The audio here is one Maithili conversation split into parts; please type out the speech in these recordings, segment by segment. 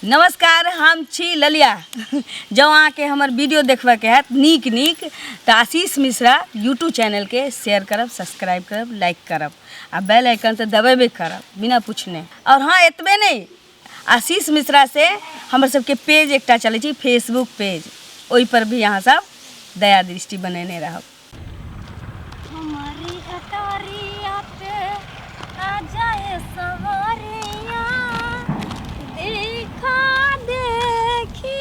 नमस्कार, हम छी ललिया। जँ अहाँके हमर वीडियो देखबऽके हैत नीक नीक तऽ आशीष मिश्रा यूट्यूब चैनलके शेयर करब, सब्सक्राइब करब, लाइक करब आ बेल आइकन तऽ दबेबे करब बिना पूछने। आओर हँ, एतबे नहि, आशीष मिश्रा से हमर सबके पेज एकटा चलै छै फेसबुक पेज, ओहिपर भी अहाँ सब दया दृष्टि बनेने रहब। हमारी अटारिया पे आ जाए सवारिया, देखा देखी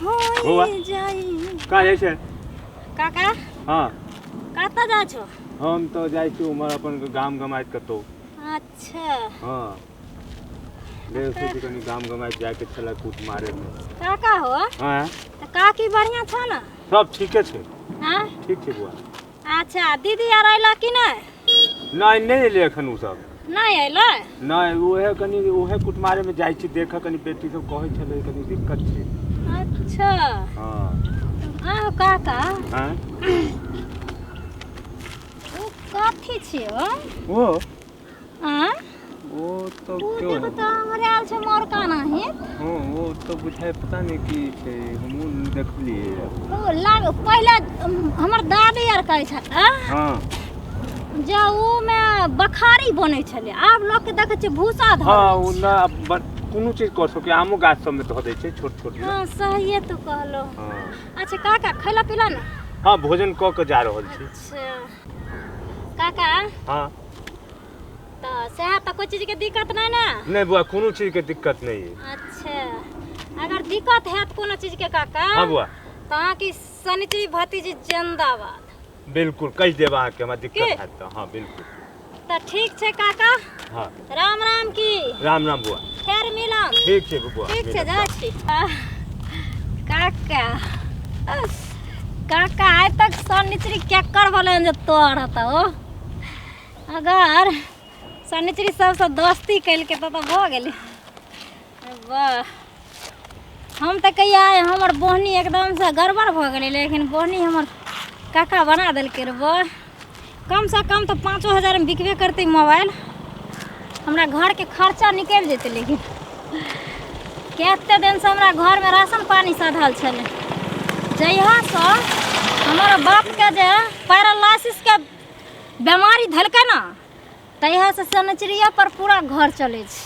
बौआ। हो जाई। कहाँ जाइ छै? काका। हँ। कतऽ जाइ छो? हम तऽ जाइ छी उम्हर अपन गाम गमाइत कतहु। अच्छा। हँ, देख सोची कनि गाम गमाइत जाइके छलै कूट मारैमे। काका हो। हँ। तऽ काकी बढ़िआँ छौ ने? सब ठीके छै। हँ। ठीक छै बौआ। अच्छा, दीदी आर अयला कि नहि? नहि, नहि एलै एखन ओ सब। नहि अयलै? नहि, उहे कनि उहे कुटमारे जाइ छी देखऽ कनि, बेटी सब कहै छलै कनि दिक्कत छै। अच्छा। हँ। आहो काका। हँ। ओ कथी छियै? ओ आँ? ओ तऽ ओ क्यों देखो तऽ हमरे आयल छै मोरका नाही। हँ, ओ तऽ बुझाइ पता नहि की छै, हमहूँ देखलियै। ओ लाग पहिले हमर दादी आर कहै छल हँ जे ओ मे बखारी बनै छलै, आब लोक के देखै छियै भूसा धऽ हँ दै ओ छै। ने कोनो चीज कऽ सकै, आमो गाछ सबमे धऽ दै छै छोट छोट मे। हँ, सहिए तू कहलो। हँ। अच्छा काका, खैला पीला ने? हँ, भोजन कऽ के जा रहल छी। अच्छा काका। हँ। तऽ सएह तऽ कोइ चीजके दिक्कत नहि ने? नहि बौआ, कोनो चीजके दिक्कत नहि अइ। अच्छा, अगर दिक्कत हैत कोनो चीजके काका, हँ बौआ, तऽ अहाँके शनिचरी भतीजी जिंदाबाद। बिल्कुल कहि देब अहाँके, हमरा की? दिक्कत हैत तऽ। हँ, बिल्कुल। तऽ ठीक छै काका। हँ। राम राम की। राम राम बौआ। फेर मिलब। ठीक छै बौआ। ठीक छै। मिलब। जाइ छी। काका, काका, आइ तक शनिचरी केकर भेलै जे तोहर हेतौ? अगर शनिचरी सबसँ दोस्ती केलकै तऽ भऽ गेलै। वाह, हम तऽ कहिया हमर बोहनी एकदमसँ गड़बड़ भऽ गेलै, लेकिन बोहनी हमर काका बना देलकै रे। वाह, कमसँ कम तऽ 5 हजारमे बिकबे करतै मोबाइल, हमरा घरके खर्चा निकलि जेतै। लेकिन कते दिनसँ हमरा घरमे राशन पानी सधल छलै, जहियासँ हमर बापके जे पैरालाइसिसके बेमारी धेलकै ने, तहियासँ शनिचरिया पर पूरा घर चलै छै।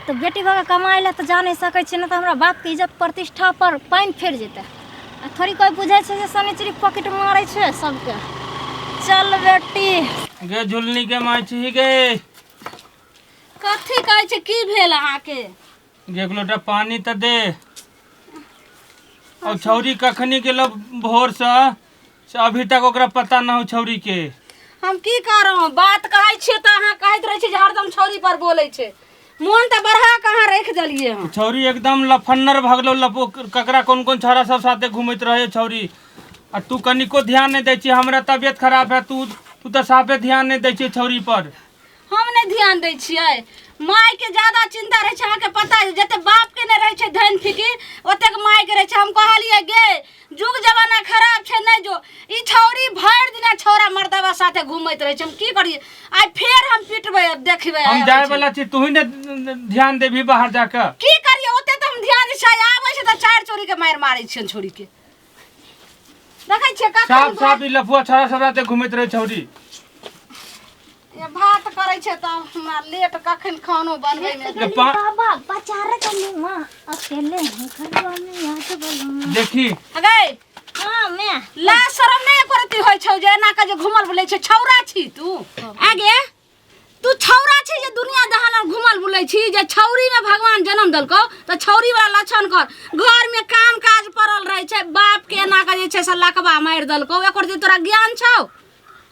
तऽ बेटी भऽ कऽ कमाइ लए तऽ जा नहि सकै छी ने, तऽ हमरा बापके इज्जत प्रतिष्ठा पर पानि फेर जेतै। आ थोड़ी कोइ बुझै छै जे शनिचरी पॉकेट मारै छै सबके। चल बेटी। गे झुलनी के माय छी गे। कथी कहै छै? की भेल अहाँके? गे, एक लोटा पानी तऽ दे। और छौरी कखनी गेलो भोर से से अभी तक ओकरा पता न हो छौरी के। हम की करब? बात कहै छियै तऽ अहाँ कहैत रहै छी जे हरदम छौरी पर बोलै छै। मोन तऽ बढ़ा कऽ अहाँ राखि देलियै हँ। छौरी एकदम लफन्नर भगलो लपो, ककरा कोन कोन छौरा सब साथे घूमैत रहे छौरी, आ तू कनिको ध्यान नहीं दै छी। हमरा तबियत खराब है, तू तू तऽ साफे ध्यान नहीं दै छी छौरी पर। हम नहि ध्यान दै छियै? मायके ज्यादा चिंता रहै छै, अहाँके पता छै, जते बापके नहि रहै छै धन फिकिर, ओतेक मायके रहै छै। हम कहलियै, गे, जुग जमाना खराब छै, नहि जो। ई छौरी भरि दिना छौरा मर्दबा साथे घूमैत रहै छै। हम की करियै? आइ फेर हम पिटबै, आब देखबै। हम आइ जाए आबै छै। वाला छी, तू ही ने ध्यान देबही बाहर जाके। की करियै? ओते तऽ हम ध्यान दै छियै, आबै छै तऽ चारि चोरी के मारि मारै छियनि छौरी के। देखै छियै कखन साफ साफ ई लफुआ छौरा सब राते घूमैत रहै छौरी। ये भात करै छै तऽ हमरा लेट कखन खानो बनबै मे। ले बाबा बचा रे कनी माँ, अकेले हैं घरवा में आज बलमा। देखी। अगै। हाँ मैं। ला शरम नहि एको रत्ती होइ छौ जे एना के जे घुमल बुलै छै? छौरा छी तू। आगे तू छौरा छी जे दुनिया जहान घुमल बुलै छी? जे छौरी में भगवान जन्म देलकौ तऽ छौरी वाला लक्षण कर। घर में काम काज पड़ल रहै छै, बाप के एना के जे छै से लकवा मारि देलकौ। एकर जे तोरा ज्ञान छौ?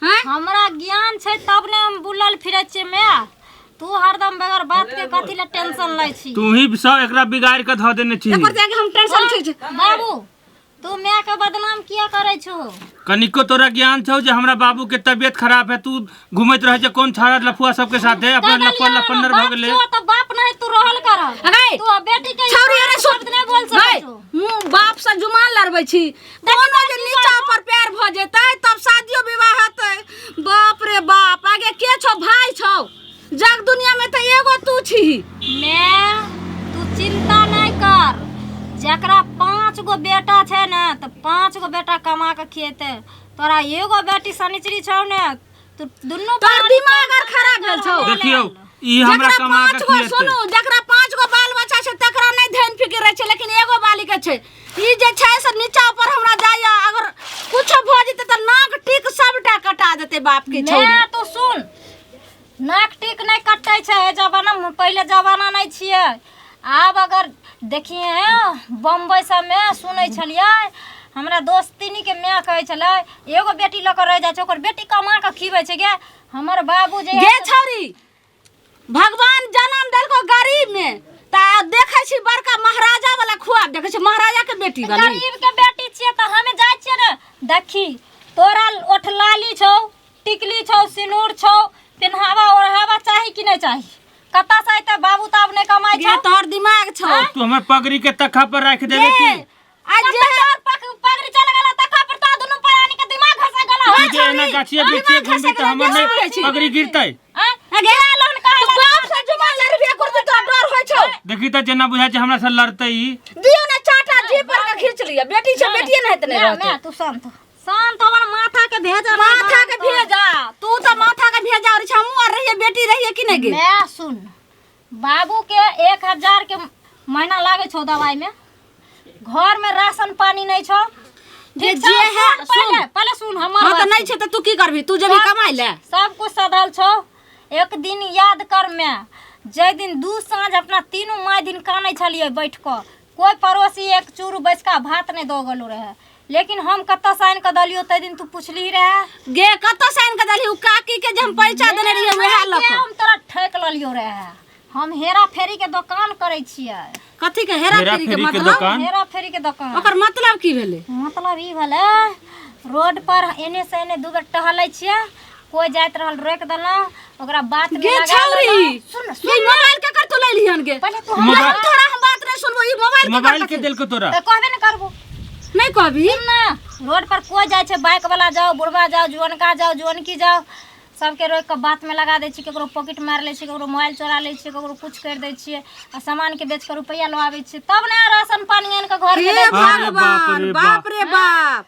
हैं? हमरा ज्ञान छै तब ने हम बुलल फिरै छियै। माय, तू हरदम बगैर बात के कथी ले टेंशन लै छी? तू ही सब एकरा बिगाड़ के धऽ देने छी। एकर जे हम टेंशन छै बाबू, तू माय के बदनाम किया करै छो? कनिको तोरा ज्ञान छौ जे हमरा बाबू के तबियत खराब है, तू घूमैत रहै छै कोन छाड़ा लफुआ सबके साथे, अपना लफुआ लफन्नर भऽ गेलै। तो बाप नहीं तू रहल कर। अगै तू अब बेटी के छौरी, अरे सुन। शब्द नहीं बोल सकै छो। मुँह बाप से जुमान लड़बै छी। कोनो जे नीचा पर पैर भऽ जेतै तब शादियो विवाह हेतै। बाप रे बाप, आगे के छौ? भाय छौ? जग दुनिया में तऽ एगो तू छी। मैं तू चिंता जकरा 5 गो बेटा छै ने तऽ 5 गो बेटा कमा के खिएतै। तोरा एगो बेटी सनिचरी छौ ने, तू दुनू तोहर प्राणी दिमाग आर खराब भेल छौ। देखियौ ई हमरा जकरा कमा के 5 गो खिएतै। सुनू, जकरा 5 गो बाल बच्चा छै तकरा नहि धन फिक्र रहै छै, लेकिन एगो बाली के छै। ई जे छै से नीचा ऊपर हमरा जाइया, अगर कुछो भऽ जेतै तऽ नाक टीक सबटा कटा देतै बाप के छौड़ी। मैं तो सुन, नाक टीक नहि कटै छै एहि जमाना मे, पहिले जमाना नहि छियै। आब अगर देखिए बम्बई सबमे सुनै छलियै, हमरा दोस्तिनी के माय कहै छलै एगो बेटी लऽ कऽ रहि जाइ छै, ओकर बेटी कमा कऽ खिबै छै गे। हमर बाबू जे गे छौड़ी, भगवान जन्म देलको गरीब में, ता देखै छी बड़का महाराजा वाला खुआब देखै छी, महाराजा के बेटी वाली। गरीब के बेटी छियै तऽ हमे जाइ छियै ने। देखी तोरा ओठलाली छौ, टिकली छौ, सिनूर छौ, पेन्हावा ओढ़ावा चाही कि नहि चाही? कतऽ से अयतै? बाबू तऽ आब नहि कमाइ गे छौ। तोहर दिमाग छौ। तू हमर पगड़ी के तखा पर राखि देबे की? आ जे तोहर पगड़ी चल गेला तखा पर, तो दुनू प्राणी के दिमाग घसा गेला। तू जे एना गाछिए बिछिए घुमबी तऽ हमर नहि पगड़ी गिरतै। आँय? गे लोन कहै तू बाप से जुमा लड़बे करतै तोरा डर होइ छौ? देखी तऽ जेना बुझाइ छै हमरा से लड़तै ई। दियौ ने चाटा जी पर के खींच लिअ, बेटी छै बेटिए ने हेतै, नहि मैं रहतै। मैं तू शांत हो, शांत हो, हमर माथा के भेजा नहीं माथा के गरम तोहर। भेजा, तू तऽ माथा के भेजा और हमहूँ आर रहिए बेटी रहिए कि नहि गे? मैं सुन, बाबू के 1000 के महीना लागे छौ दवाई में, घर में राशन पानी नहीं छौ। जे ठीक छौ? जे है, सुन पहले, सुन। पहले सुन हमर हाँ तऽ बात। नहीं छै तऽ तू की करबी? तू जेबी कमाइ ले? सब कुछ सधल छौ। एक दिन याद कर मैं, जै दिन 2 साँझ अपना तीनू माय दिन कानै छलियै बैठ कऽ, कोई पड़ोसी एक चूरू बैसका भात नहीं दऽ गेलो रहे, लेकिन हम कतऽ से आनि कऽ दलियो तै दिन तू पुछली रहे। गे कतऽ से आनि कऽ देलही? उ काकी के जे हम पैसा देने रहियै वएह लऽ कऽ। हम तोरा ठकि लेलियो रहे। हम हेरा फेरी के दोकान करै छियै। कथी के हेरा फेरी के हेराफेरी के मतलब? दोकान? हेरा फेरी के दोकान। ओकर मतलब की भेलै? मतलब ई भेलै, रोड पर एने से एने 2 बेर टहलै छियै, कोई जाइत रहल रोकि देलहुँ, ओकरा बात में गे लगा छौरी, लेलहुँ। सुन, सुन ई मोबाइल केकर तू लैलिहन गे? पहिले तू मोबाइल- हम तोरा हम बात नहि सुनबो, ई मोबाइल केकर मोबाइल के कथी? देलको तोरा? तऽ कहबे ने करबो। नहि कहबी? सुन ना, रोड पर कोई जाइ छै, बाइक वाला जाओ, बुढ़वा जाओ, जुअनका जाओ, जुअनकी जाओ, सबके रोकि कऽ बात में लगा दै छियै, ककरो पॉकेट मारि लै छियै, ककरो मोबाइल चोरा लै छियै, ककरो कुछ करि दै छियै, आ सामान के बेच कऽ रुपैआ लऽ आबै छियै, तब ने राशन पानी आनि कऽ घर हे के दै छियै। अरे बाप भगवान, रे बाप रे बाप,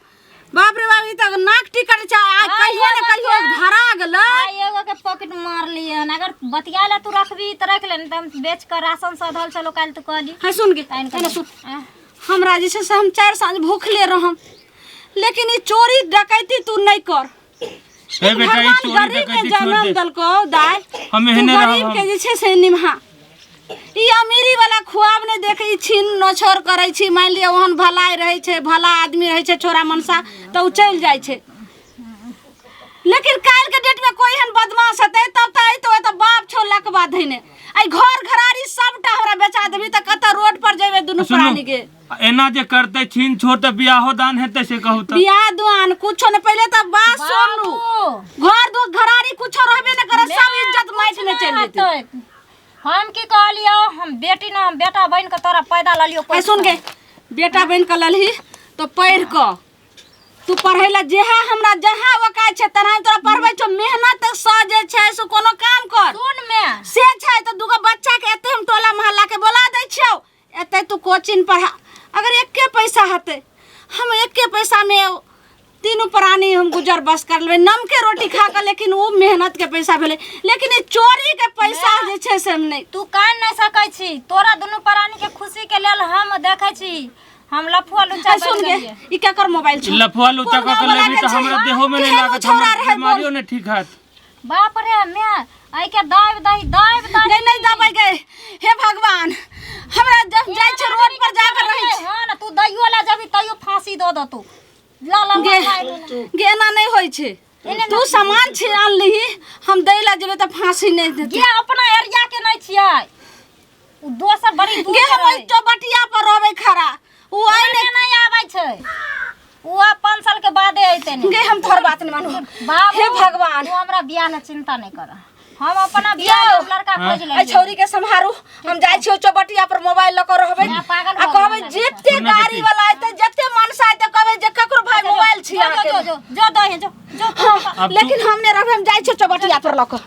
बाप रे बाप, ई तऽ नाक टिकट छै। आ हाँ, कहियो ने एगो कहियो के- धरा गेलै। आ एगो के पॉकेट मारलियै हन। अगर बतिया ले तू रखबी तऽ रख ले, नहीं तऽ हम बेच कऽ राशन सधल छलो काल्हि तू कहली। है सुन गे, आनि कऽ एने दे। सुन, आँ। हमरा जे छै से हम 4 साँझ भूखले रहम, लेकिन ई चोरी डकैती तू नहि कर। हे बेटा, ई भगवान चोरी गरीब के डकैती छोड़ जन्म दे। देलकौ दाय, हम तू एहने रहब गरीब हम। के जे छै से निमहा। ई अमीरी वाला खुआब नहि देख, ई छीन नछोर करै छी। मानि लिअ ओहन भलाई रहै छै, भला आदमी रहै छै छोरा मनसा तऽ ओ चलि जाइ छै, लेकिन काल्हि के डेट में कोई एहन बदमाश हेतै तब तऽ अयतौ एतऽ बाप छौ लकबा धैने, एहि घर घरारी सबटा हमरा बेचा देबही तऽ कतऽ रोड पर जेबै दुनू सुनू, प्राणी के? एना जे करतै छीन छोड़ तऽ बियाहो दान हेतै से कहू तऽ? बियाह दान कुछो नहि, पहिले तऽ बात सुनू, बाबू, घर दू घरारी कुछो रहबे नहि करे, सब इज्जत माटि में चलि जेतै। हेतै। हम की कहलियौ, हम बेटी ना, हम बेटा बनि कऽ तोरा पैदा ललियौ। ऐ सुन गे, बेटा बनि कऽ ललही तऽ पढ़ि कऽ तू पढ़ै लए जेहा हमरा जहाँ ओकाय छै तेना तोरा पढ़बै छौ। मेहनत सँ जे छै से कोनो काम कर। सुन मे से छै तऽ दूगो बच्चा के एते हम टोला मोहल्ला के बोला दै छियौ, एते तू कोचिंग पढ़ा। अगर एके पैसा हेतै, हम एके पैसा में तीनू प्राणी हम गुजर बस कर लेबै, नमके रोटी खा कऽ, लेकिन ओ मेहनत के पैसा भेलै। लेकिन ई चोरी के पैसा जे छै से हम नहि। तू कान नहि सकै छी, तोरा दुनू प्राणी के खुशी के लेल हम देखै छी, हम लफुआ लुच्चा ए, सुन बनि गे, गेलियै। ई केकर मोबाइल छौ? लफुआ लुच्चा कोन कऽ के गाँव लेबही वाला तऽ के हमरा छै? देहो में नहि केहन लागत, छौड़ा हमरा रहै बोल? बीमारियो नहि ठीक हैत। बाप रे मैं, एहि के दाबि दही, दाबि दही। नहीं, नहीं दबाइ गे, हे भगवान, हमरा जब जाइ छै रोड पर जाकर रहै छै। हाँ ना, तू दैयो ला जबी तैयो फांसी दऽ देतौ। ला ला गे, ला, ला, ला। गे एना नहि होइ छै, तू सामान छी आनलिही, हम दै ला जेबै तऽ फांसी नहि देतै। गे अपना एरिया के नहि छियै, उ दोसर बड़ी दूर गे के हम ओहि रहै। चौबटिया पर रहबै खड़ा, उ आइ ओने नहि आबै छै, उ आब 5 साल के बादे अयतै ने। गे हम तोहर बात नहि मानू। बाबू, हे भगवान, तू हमरा बियाह ले चिंता नहि कर, हम अपना बियाह यौ। ले लड़का खोज एहि लेलियै। छौरी के सम्हारू, हम जाइ छियै चौबटिया पर मोबाइल लऽ कऽ रहबै, मैं पागल आ भऽ कहबै गेलहुँ। जते सुनना गाड़ी बेटी। वाला एतै, जते मनसा एतै, कहबै जे ककरो भाई जो, मोबाइल छी जो, अहाँके। जो, जो, जो दही, जो, जो। हाँ, आब तू- लेकिन हम नहि रहबै, हम जाइ छियै चौबटिया पर लऽ कऽ।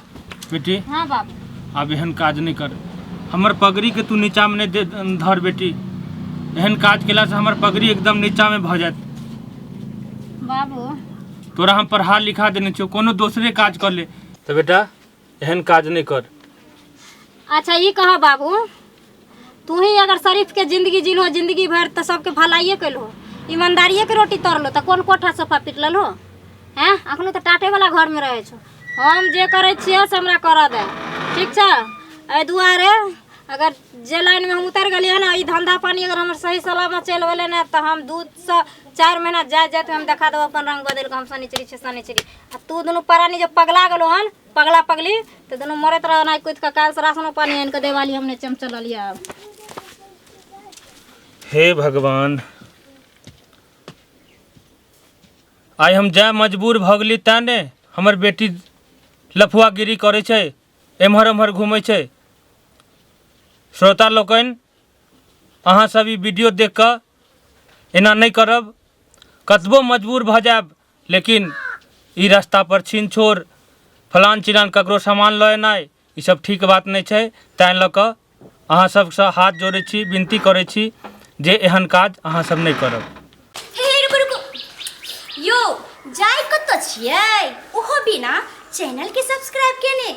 बेटी। हाँ बाबू। आब एहन काज नहि कर, हमर पगड़ी के तू नीचा में नहि दे धर बेटी। एहन काज केलासँ हमर पगड़ी एकदम नीचामे भऽ जायत। बाबू, तोरा हम पढ़ा लिखा देने छियौ, कोनो दोसरे काज कर ले। तऽ बेटा एहन काज नहि कर। अच्छा ई कह बाबू, तू ही अगर शरीफ के जिंदगी जीलहो जिंदगी भरि तऽ सबके भलाइए कयलहो, ईमानदारिए के रोटी तरलो, तऽ कोन कोठा सोफा पीट लेलहो? हैं, अखनो तऽ टाटे वाला घरमे रहै छौ। हम जे करै छियै से हमरा करऽ दे, ठीक छै? एहि दुआरे अगर जे लाइनमे हम उतरि गेलियै ने, ई धंधा पानी अगर हमर सही सलामत चलि गेलै ने, तऽ हम 2 से 4 महीना जाइत जाइत हम देखा देबो अपन रंग बदलि कऽ। हम शनिचरी छै शनिचरी, आ तू दुनू प्राणी जे पगला गेलो हन, पगला पगली, तऽ दुनू मरैत रह ना कुदि कऽ। काल्हिसँ राशनो पानी आनि कऽ देवाली हम नहि चमचललियै आब। हे भगवान, आइ हम जाय मजबूर भऽ गेली तैँ ने हमर बेटी लफुआगिरी करै छै, एम्हर एम्हर घूमै छै। श्रोता लोकनि, अहाँ सब ई वीडियो देख कऽ एना नहि करब। कतबो मजबूर भऽ जायब, लेकिन ई रास्ता पर छीन छोड़, फलान चिलान, ककरो सामान लऽ एनाइ, ई सब ठीक बात नहि छै। तैँ लऽ कऽ अहाँ सबसँ हाथ जोड़ै छी, विनती करै छी जे एहन काज अहाँ सब नहि करब। हे हे, रुकू रुकू यौ, जाय कतऽ छियै ओहो बिना चैनल के सब्सक्राइब केने?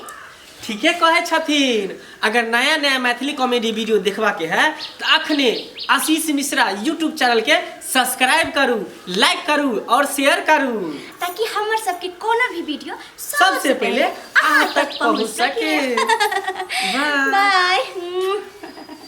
ठीके कहै छथिन। अगर नया नया मैथिली कॉमेडी वीडियो देखबाके है तऽ अखने आशीष मिश्रा यूट्यूब चैनलके सब्सक्राइब करू, लाइक करू और शेयर करू, ताकि हमर सबके कोनो भी वीडियो सबसे पहले अहाँ तक पहुँच सके। बाय। बाय।